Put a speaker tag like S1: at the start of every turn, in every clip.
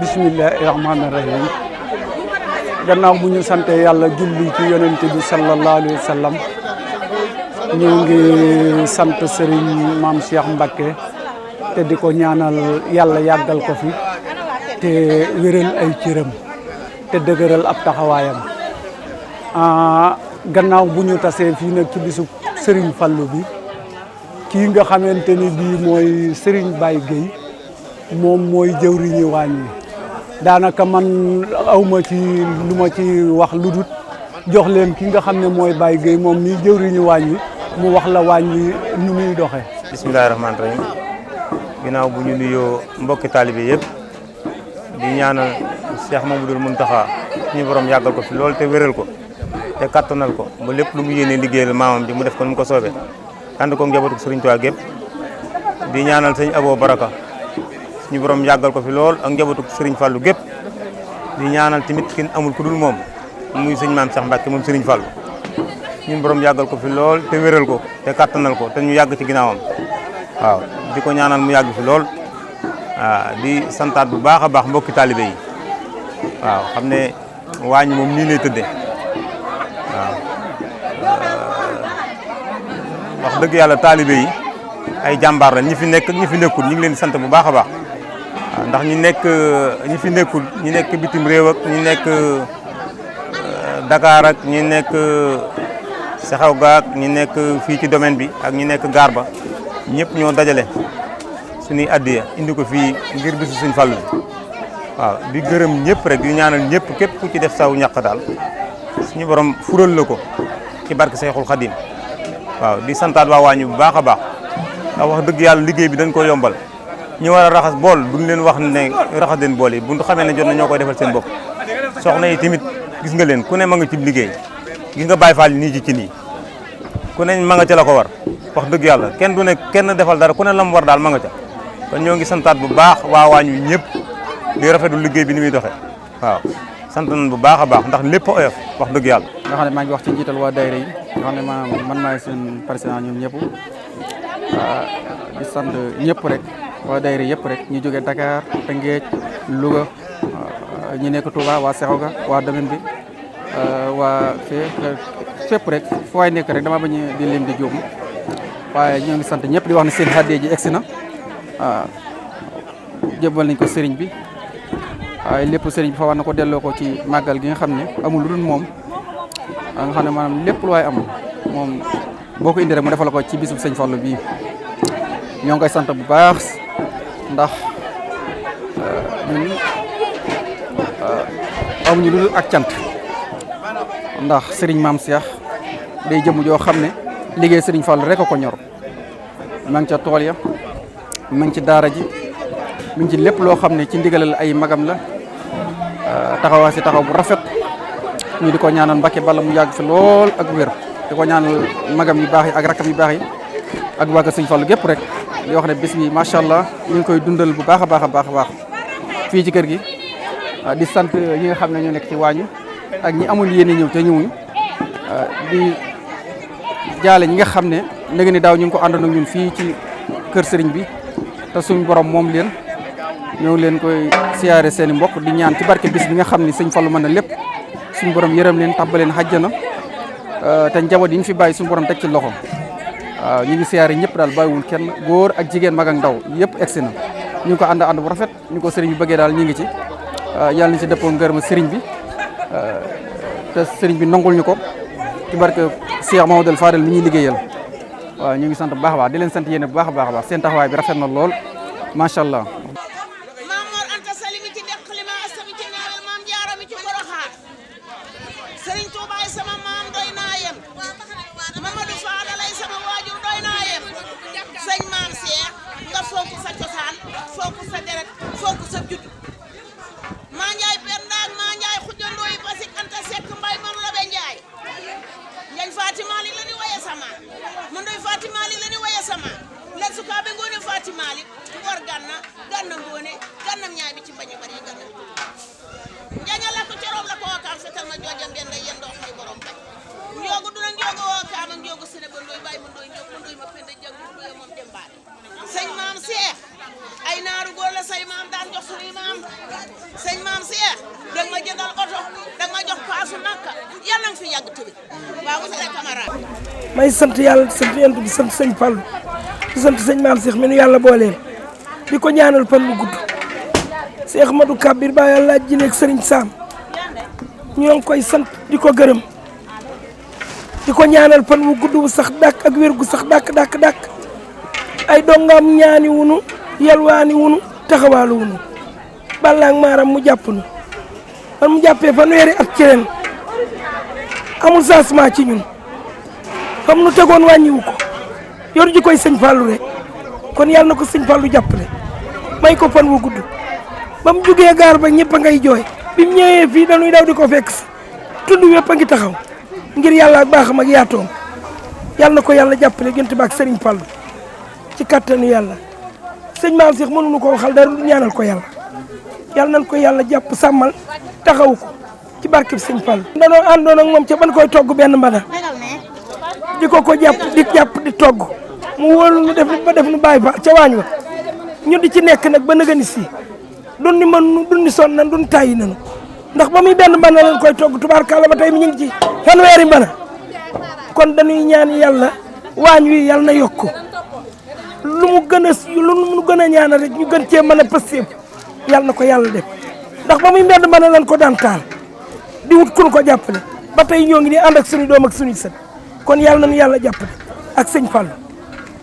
S1: bismillahi rahmaani rahim gannaaw bu ñu sante yàlla julli ci yonent bi sallallahu alayhi wa sallam ñu ngi sant Serigne Mame Cheikh Mbacké te di ko ñaanal yàlla yàggal ko fi te wéral ay cëram te dëgëral ab taxawaayam gannaaw bu ñu tasee fii nag ci bisu Serigne Fallou bi kii nga xamante ni bii mooy Serigne Baye Gueye moom mooy jëwriñu waañ wi daanaka man awma ci lu ma ci wax lu dut jox leen ki nga xam ne mooy Baye Gueye moom mii jëwriñu waañ wi mu wax la waañ wi nu muy doxee.
S2: bismillahi rahmaani rahim ginnaaw bu ñu nuyoo mbokki taalibe yëpp di ñaanal Cheikh Mamadou Mountakha suñu borom yàggal ko fi lool te wéral ko te kattanal ko ba lépp lu mu yéene liggéeyal maamam ji mu def ko nu mu ko soobee ànd ko njabootu Serigne Touba gépp di ñaanal sëñ Abo Baraka suñu borom yàggal ko fi lool ak njabootu Serigne Fallou gépp di ñaanal tamit kin amul ku dul moom muy sëñ Mame Cheikh Mbacké moom Serigne Fallou ñun borom yàggal ko fi lool te wéral ko te kattanal ko te ñu yàgg ci ginnaawam waaw di ko ñaanal mu yàgg fi lool di santaat bu baax a baax mbokki taalibe yi waaw xam ne waañ moom nii lay tëddee waaw wax dëgg yàlla taalibe yi ay jàmbaar la ñi fi nekk ak ñi fi nekkul ñu ngi leen di sant bu baax a baax waaw ndax ñi fi nekkul ñi nekk bitim réew ak ñi nekk Dakar ak ñi nekk Sexaw gaak ñi nekk fii ci domaine bi ak ñi nekk gaar ba ñëpp ñoo dajale suñuy addiya indi ko fii ngir bisu Sëñ Fallu bi waaw di gërëm ñëpp rek di ñaanal ñëpp képp ku ci def saw ñàq daal suñu borom fural la ko ci barke Seexul Xadim waaw di santaat waa waañu bu baax a baax ndax wax dëgg yàlla liggéey bi dañ ko yombal ñu war a raxas bool duñ leen wax ne raxas leen bool yi bu ñu xamee ne jot na ñoo koy defal seen bopp soxna yi tamit gis nga leen ku ne ma nga ci liggéey gis nga Baye Fall nii ci cin yi ku ne ma nga ca la ko war wax dëgg yàlla kenn du ne kenn defal dara ku ne lam war daal ma nga ca kon ñoo ngi santaat bu baax waa waañu ñëpp di rafetlu liggéey bi ni muy doxee waaw sant nañ bu baax a baax ndax lépp oyof wax dëgg yàlla.
S3: nga xam ne maa ngi wax ci njiital waa daayira yi nga xam ne man maay seen président ñoom ñëpp di sant ñëpp rek waa daayira yëpp rek ñu jógee Dakar Tëngéej Louga ñi nekk Touba waa Sexaw ga waa domaine bi waa fépp rek fu waay nekk rek dama bañ di leen di jóom waaye ñoo ngi sant ñëpp di wax ne seen hadiya ji egsi na jébbal nañ ko sëriñ bi waaye lépp sëriñ bi fa war na ko delloo ko ci màggal gi nga xam ne amul lu dul moom nga xam ne maanaam lépp lu waay am moom boo ko indi rek mu defal ko ci bisub Sëñ Fallu bii ñoo ngi koy sant bu baax ndax ñun amuñu lu dul ak cant ndax sëriñ Mame Cheikh day jëmm joo xam ne liggéey Sëriñ Fallu rek a ko ñor ma ngi ca tool ya ma ngi ci daara ji mi ngi ci lépp loo xam ne ci ndigalal ay magam la taxawaa si taxaw bu rafet ñu di ko ñaanal Mbacké bala mu yàgg fi lool ak wér di ko ñaanal magam yu baax yi ak rakam yu baax yi ak waa Sëñ Fallu gépp rek di wax ne bis bi macha allah ñu ngi koy dundal bu baax a baax a baax a baax fii ci kër gi di sant ñi nga xam ne ñoo nekk ci waañu ak ñi amul yéene ñëw te ñëwuñu di jaale ñi nga xam ne léegi ni daaw ñu ngi ko àndoon ak ñun fii ci kër sëriñ bi te suñu borom moom leen ñoo leen koy siyaare seen i mbokk di ñaan ci barke bis bi nga xam ne Sëñ Fallu mën na lépp suñu borom yërëm leen tàbbaleen xajjana te njaboot yi ñu fi bàyyi suñu borom teg ci loxo waaw ñu ngi siyaare ñëpp daal bàyyiwul kenn góor ak jigéen mag ak ndaw yëpp egsi na ñu ngi ko ànd bu rafet ñu ko sëriñ bi bëggee daal ñu ngi ci yàlla nañ ci dëppoo ngërëm sëriñ bi te sëriñ bi nangul ñu ko ci barke Cheikh Mamadou Fadel mi ñuy liggéeyal waaw ñu ngi sant bu baax a baax di leen sant yéen bu baax a baax seen taxawaay bi rafet na lool macha allah.
S4: Sëriñ Tuuba ay sama maam doy naa yem Mamadou Fadal ay sama waajur doy naa yem sëñ Mame Cheikh nga fonk sa cosaan fonk sa deret fonk sa judd maa njaay Penda ak maa njaay xujjandoo yi Basik Anta Seck Mbay moom la be njaay njañ Fatima li la ni waye sama mu ndoy Fatima li la ni waye sama len sukaabe ngoone Fatima li war ganna ngoone gannam ñaay bi ci mbañi bari ganna njaña la ko coroom la ko wakaam fetal ma joojam benn yendoo fay borom bañ njoogu duna njoogu wakaam ak njoogu sene ba ndoy bàyyi ma ndoy njoog ma ndoy ma penda jàng ndoy moom dem baale sëñ Mame Cheikh ay naaru góor la say maam daan jox suñuy maam
S5: may sant yàlla sant yent bi sant sëñ Fallu di sant sëñ Maam Cheikh mi nu yàlla booleel di ko ñaanal fan bu gudd Cheikh Ahmadou Kabir ba yàlla ji nekk sëriñ Sam ñoo ngi koy sant di ko gërëm di ko ñaanal fan bu gudd bu sax dàkk ak wér gu sax dàkk ay dongaam ñaani wunu yalwaani wunu taxawaalu wunu bàllaak maaram mu jàpp nu man mu jàppee fanweeri at ci ren amul changement ci ñun comme nu tegoon wàññiwu ko yor ji koy sëñ Fallou rek kon yàlla na ko sëñ Fallou jàppale may ko fan wu gudd ba mu jugee gaar ba ñëpp a ngay jooy bi mu ñëwee fii dañuy daw di ko fekk si tund wépp a ngi taxaw ngir yàlla ak baaxam ak yaatoom yàlla na ko yàlla jàppale gënt ba ak sëriñ Fallou ci kattanu yàlla sëñ Maam Cheikh mënuñu ko waxal dara du ñaanal ko yàlla yàlla nañ ko yàlla jàpp sàmmal taxaw ko ci barkeb sëñ Fallou danoo àndoon ak moom ca ban koy togg benn mbana di ko jàpp di togg mu wóolu nu def nu bàyyi fa ca waañ wa ñu di ci nekk nag ba nëgëni si dun ni mën dun ni sonn nan dun tàyyi nanu ndax ba muy benn mbana lañ koy togg tubaarkàlla ba tey mi ñu ngi ci fanweeri mbana kon dañuy ñaan yàlla waañ wi yàlla na yokku lu mu gën a ñaanal rek ñu gën cee mën a pëstéef yàlla na ko yàlla def ndax ba muy mbedd mbana lañ ko daan taal di wut ku ñu ko jàppale ba tey ñoo ngi nii ànd ak suñu doom ak suñuy sët kon yàlla nañu yàlla jàppale ak sëñ Fallou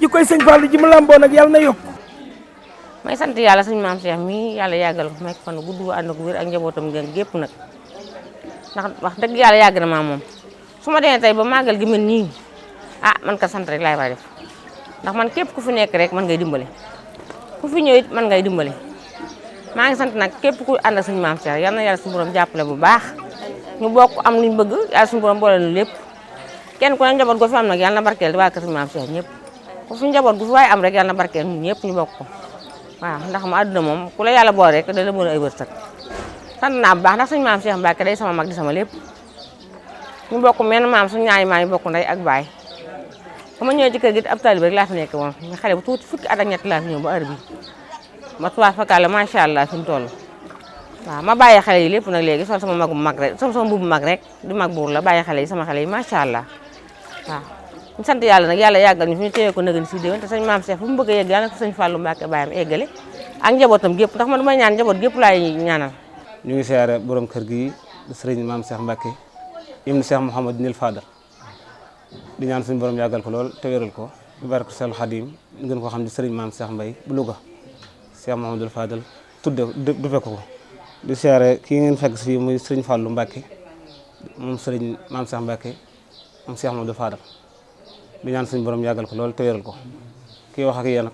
S5: ji koy sëñ Fallou ji mu lamboo nag yàlla na yokk
S6: may sant yàlla sëñ Maam Cheikh mi yàlla yàggal ko may ko fan gudd ànd ak wér ak njabootam ngeen gépp nag ndax wax dëgg yàlla yàgg na maa moom su ma demee tey ba màggal gi mel nii man ka sant rek laay fay def ndax man képp ku fi nekk rek man ngay dimbale ku fi ñëw it man ngay dimbale maa ngi sant nag képp ku ànd ak sëñ Maam Cheikh yal na yàlla suñu borom jàppale bu baax ñu bokk am luñ bëgg yàlla suñu borom boole lu lépp kenn ku ne njaboot gu fi am nag yàlla na barkeel di waa kër sëñ Maam Cheikh ñëpp ku fi njaboot gu fi waaye am rek yàlla na barkeel ñun ñëpp ñu bokk ko waaw ndax mu àdduna moom ku la yàlla boole rek da la mën a ay wërsëg sant naa bu baax ndax sëñ Maam Cheikh Mbacke day sama mag di sama lépp ñu bokk menn maam suñu ñaari maam yi bokk ndey ak baay ba ma ñëwee ci kër gi ab taalibe rek laa fi nekk woon ñu xale bu tuuti fukki at ak ñett laa fi ñëw ba heure bi ma tubaab fakkaale macha allah fi mu toll waaw ma bàyyi xale yi lépp nag léegi sol sama magu mag rek sol sama mbubu mag rek di mag buur la bàyyi xale yi sama xale yi macha allah waaw ñu sant yàlla nag yàlla yàggal ñu fi ñu téye ko nëgën si déwén te sëñ Maam Cheikh fu mu bëgg a yegg yàlla na ko sëñ Fallou Mbacke bàyyam eggale ak njabootam gépp ndax man du may ñaan njaboot gépp laay ñaanal
S7: ñu ngi siyaare borom kër gi sëriñ Maam Cheikh Mbacke ibnu Cheikh Mouhamadou Nil Fadal di ñaan suñu borom yàggal ko lool te wéral ko bi barke Seexul Xadim ngeen ko xam di sëriñ Maam Cheikh Mbaye bu Louga Cheikh Mouhamadou Fadal duppe ko di siyaare kii ngeen fekk si fii muy sëriñ Fallou Mbacke moom sëriñ Maam Cheikh Mbacke moom Cheikh Mouhamadou Fadal di ñaan suñu borom yàggal ko lool te wéral ko kii wax ak yéen nag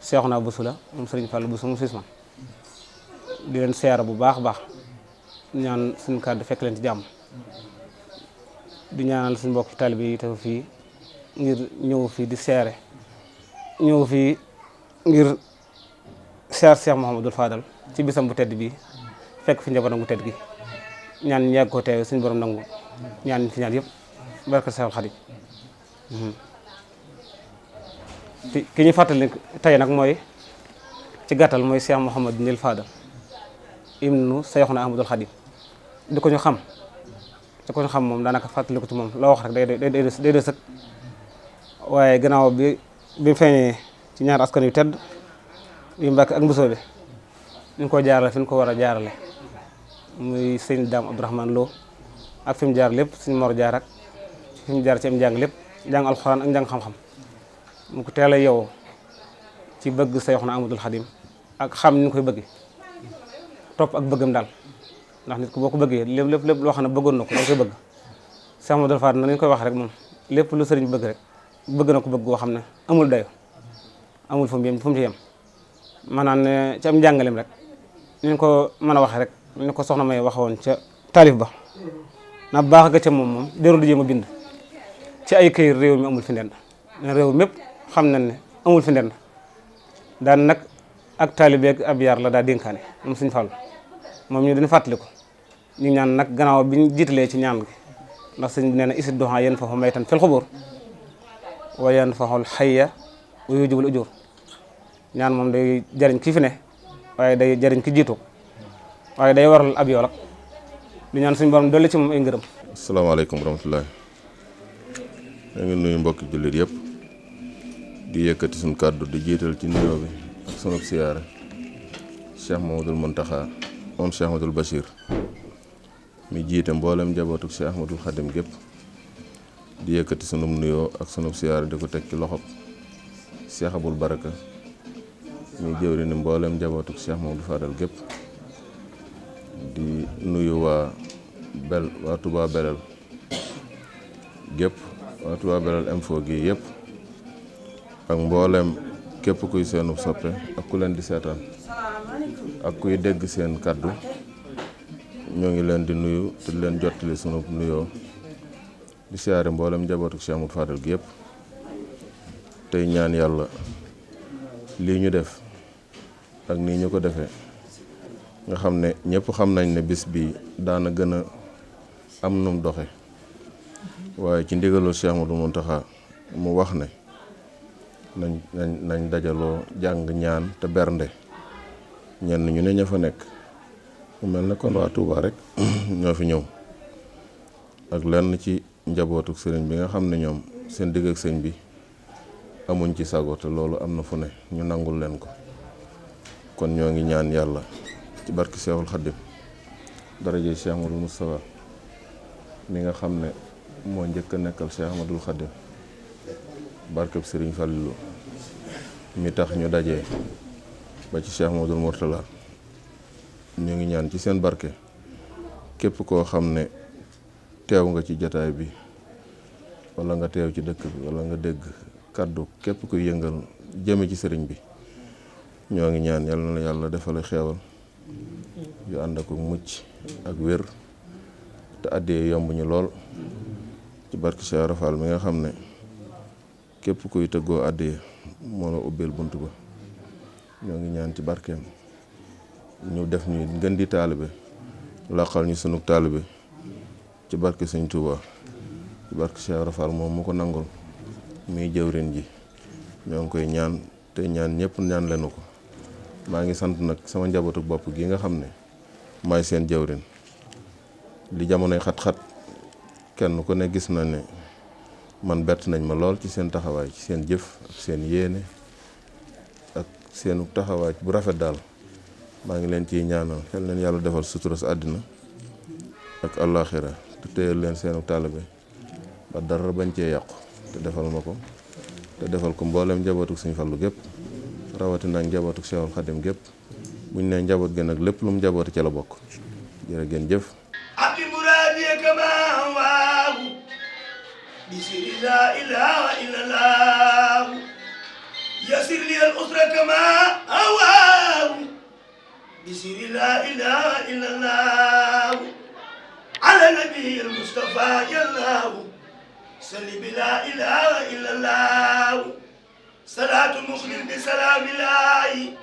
S7: Cheikhouna Bousso la moom sëriñ Fallou Bousso mu fisman di leen siyaare bu baax a baax ñaan suñu kàddu fekk leen ci jàmm di ñaanal suñu mbokk taalibe yi teew fii ngir ñëw fii di seere ñëw fii ngir seer Cheikh Mouhamadou Fadal ci bisam bu tedd bi fekk fi njabootam bu tedd gi ñaan ñu yàgg koo teewe suñu borom nangu ñaan fi ñaan yëpp barke Seexul Xadim ki ñu fàttali tey nag mooy ci gàttal mooy Cheikh Mouhamadou Nil Fadal ibnu Seexuna Ahmadul Xadim di ko ñu xam te ko ñu xam moom daanaka fàttali ko ci moom loo wax rek day de sëkk waaye gannaaw bi feeñee ci ñaar askan yu tedd yu Mbàkke ak Mbusoobe ñu ko jaarale fi ñu ko war a jaarale muy sëñ Daam Abdourahmane Lo ak fi mu jaar lépp suñu Mor jaar ak fi mu jaar ci am njàng lépp njàng alxuraan ak njàng xam-xam mu ko teel a yow ci bëgg Seexuna Ahmadul Xadim ak xam ni ñu koy bëgg topp ak bëggam daal ndax nit ko boo ko bëggee lépp loo xam ne bëggoon na ko da koy bëgg Cheikh Mouhamadou Fadal na ñu koy wax rek moom lépp lu sëriñ bëgg rek bëgg na ko bëgg goo xam ne amul dayo amul fu mu ci yem maanaam ne ci am njàngaleem rek ñu ko mën a waxee rek ñu ko soxna may waxoon ca taalif ba na baax ga ca moom jarul di jéem a bind ci ay këyit réew mi amul fi ndend ne réew mépp xam nañ ne amul fi ndend daan nag ak taalibeeg ab yar la daa dénkaane moom Sëñ Fallu moom ñu dañu fàttali ko ñu ñaan nag gannaaw bi ñu jiitalee ci ñaan gi ndax sëñ bi nee na isid doxaa yen faxu maytan fel xubóor wa yen faxul xayya wa yujubul ujur ñaan moom day jariñ ki fi ne waaye day jariñ ki jiitu waaye day waral ab yoolak di ñaan suñu borom dolli ci moom ay ngërëm.
S8: asalaamaaleykum wa rahmatullahi da nga nuyu mbokki jullit yëpp di yëkkati suñ kàddu di jiital ci nuyoo bi ak sunu siyaare Cheikh Mamadou Mountakha moom Cheikh Mamadou Bachir mi jiite mboolem njabootu Cheikh Ahmadul Khadim gépp di yëkkati sunum nuyoo ak sunub siyaare di ko teg ci loxob Cheikh Aboul Baraka mi jëwri ni mboolem njabootu Cheikh Mamadou Fadal gépp di nuyu waa Touba Belel gépp waa Touba Belel info gi yëpp ak mboolem képp kuy seenub soppe ak ku leen di seetaan ak kuy dégg seen kàddu ñoo ngi leen di nuyu te leen jottali sunu nuyoo di siyaare mboolem njabootu Cheikh Mamadou Fadal gi yëpp tey ñaan yàlla lii ñu def ak nii ñu ko defee nga xam ne ñëpp xam nañ ne bis bi daana gën a am num doxe waaye ci ndigalul Cheikh Mamadou Mountakha mu wax ne nañ dajaloo jàng ñaan te bernde ñenn ñu ne ña fa nekk mu mel ne kon waa Touba rek ñoo fi ñëw ak lenn ci njabootu sëriñ bi nga xam ne ñoom seen digg ak sëñ bi amuñ ci sago te loolu am na fu ne ñu nangul leen ko kon ñoo ngi ñaan yàlla ci barki Cheikhul Khadim daraje Cheikh Ahmadou Moustapha mi nga xam ne moo njëkk a nekkal Cheikh Ahmadul Khadim barkeb Serigne Fallilou mi tax ñu dajee ba ci Cheikh Ahmadul Mourtala ñu ngi ñaan ci seen barke képp koo xam ne teew nga ci jataay bi wala nga teew ci dëkk bi wala nga dégg kàddu képp kuy yëngal jëme ci sëriñ bi ñoo ngi ñaan yal na la yàlla defal xeewal yu ànd ak mucc ak wér te àddee yomb ñu lool ci barke Cheikh Rafal mi nga xam ne képp kuy tëggoo àddee moo la ubbeel bunt ba ñoo ngi ñaan ci barkeem ñu def ñu ngën di taalibe laqal ñu sunu taalibe ci barke Sëñ Tuuba ci barke Cheikh Rafal moom mu ko nangul muy jëwrin ji ñoo ngi koy ñaan te ñaan ñëpp ñaan leenu ko maa ngi sant nag sama njabootu bopp gi nga xam ne maay seen jëwrin li jamonoy xat-xat kenn ku ne gis na ne man bett nañ ma lool ci seen taxawaay ci seen jëf ak seen yéene ak seenu taxawaay bu rafet daal maa ngi leen ciy ñaanal xel leen yàlla defal sutura sa àddina ak àllaaxira te téyal leen seenu taalibe ba dara bañ cee yàqu te defal ma ko te defal ko mboolem njabootu Sëñ Fallu gépp rawatina ak njabootu Cheikhul Khadim gépp buñ ne njaboot gi nag lépp lu mu njabooti ca la bokk jërë ngeen jëf
S9: abdi muradi kama waahu bisiri la ilaha illallah yasir li al usra kama waahu bisiri la ilaha illallah ala nabi al mustafa yallahu salli bi la ilaha illallah salatu mukhlim bi salam ilahi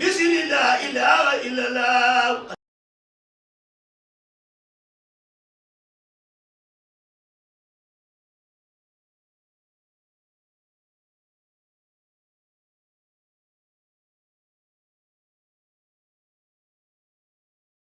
S9: bisiri la ilaha illallah